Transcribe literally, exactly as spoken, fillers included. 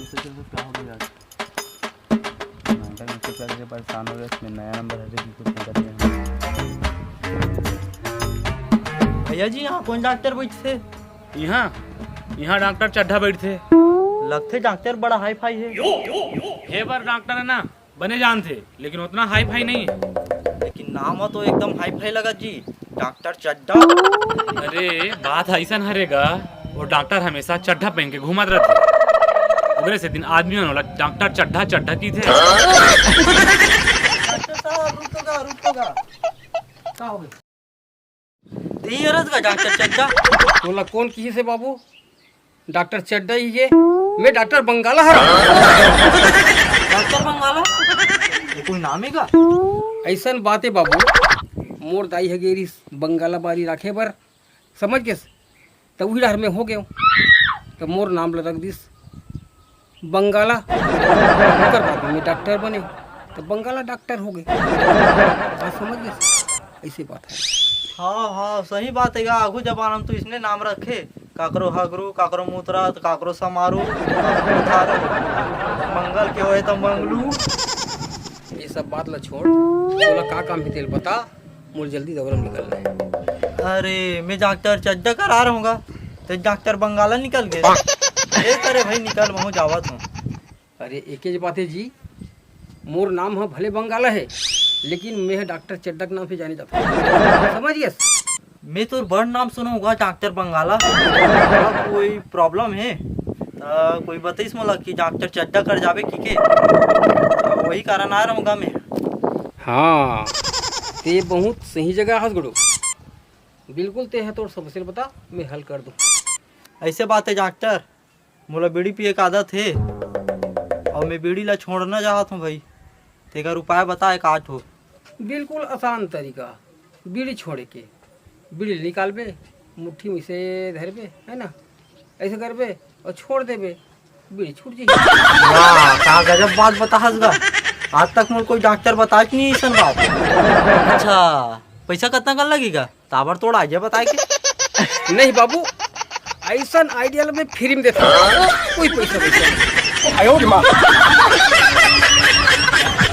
चल, चल, चल, क्या हो गया यार? नाटक में कुछ करके परेशान हो गया, इसमें नया नंबर हटे, बिल्कुल फोन कर दिया। भैया जी, यहाँ कौन डॉक्टर बैठथे? यहाँ, यहाँ डॉक्टर चड्ढा बैठथे। लगथे डॉक्टर बड़ा हाई फाई हे। हे बर डॉक्टर है ना, बने जानथे, लेकिन उतना हाई फाई नहीं है। लेकिन नाम ह तो एकदम हाई फाई लगत जी, डॉक्टर चड्ढा। अरे, बात अइसन हरे गा, वो डॉक्टर हमेशा चड्ढा पहन के घूमत रहथे। ओकरे से दिन आदमी मन ओला डॉक्टर चड्ढा चड्ढा कीथे। डॉक्टर साहब, रुक तो गा, रुक तो गा। का हो गया? तेही हरस गा डॉक्टर चड्ढा। तोला कौन किहिस हे बाबू? डॉक्टर चड्ढा ही हे। मैं डॉक्टर बंगाला हरंव। डॉक्टर बंगाला? ये कोई नाम हे का? अइसन बात हे बाबू, मोर दाई ह गे रिहिस बंगाला बारी राखे बर, समझ गेस? त उही डहर में हो गेंव, त मोर नाम ल रख दिस बंगाला। ओकर बाद में डॉक्टर बने, त बंगाला डॉक्टर हो गे। बात समझ गेस? अइसे बात हे। हाँ, हाँ, सही बात हे गा। आघू जमाना में तो इसने नाम रखे, काकरो हगरू, काकरो मुतरा, त काकरो समारू, काकरो उधारू। मंगल के होय त मंगलू। ये सब बात ला छोड़, तोला का काम हे तेला बता, मोर जल्दी दौरा में निकलना हे। अरे, मैं डॉक्टर चड्ढा करा रहूंगा, त डॉक्टर बंगाला निकल गे। ए, अरे भाई, निकल, महूं जावत हूँ। अरे, एके बात हे जी, मोर नाम ह भले बंगाला हे, लेकिन मैं ह डॉक्टर चड्ढा के नाम से जाने जाथंव। समझ गेस? मैं तोर बड़ नाम सुनहूं गा, डॉक्टर बंगाला। कोई प्रॉब्लम हे? त कोई बताइस मोला कि डॉक्टर चड्ढा कर जाबे कहिके, त वही कारण आय रहूं गा मैं। हाँ, ते बहुत सही जगह हस गुरु। बिल्कुल ते ह तोर समस्या ल बता, मैं हल कर दूं। अइसे बात हे डॉक्टर, मोला बीड़ी पिए के आदत हे, अउ मैं बीड़ी ला छोड़ना चाहत हूँ भाई, तेकर उपाय बता एकाध ठो। बिल्कुल आसान तरीका, बीड़ी छोड़े के। बीड़ी निकालबे, मुट्ठी में से धरबे, है ना, अइसे करबे अउ छोड़ देबे, बीड़ी छूट जाही। वाह, का गजब बात बताहस गा। आज तक मोला कोई डॉक्टर बताइस नहीं अइसन बात। अच्छा, पैसा कतना कन लगही गा? ताबड़तोड़ idea बताए के। नहीं बाबू, अइसन idea ल मैं free में देथंव, कोई पैसा वैसा नहीं। आयो रे माँ।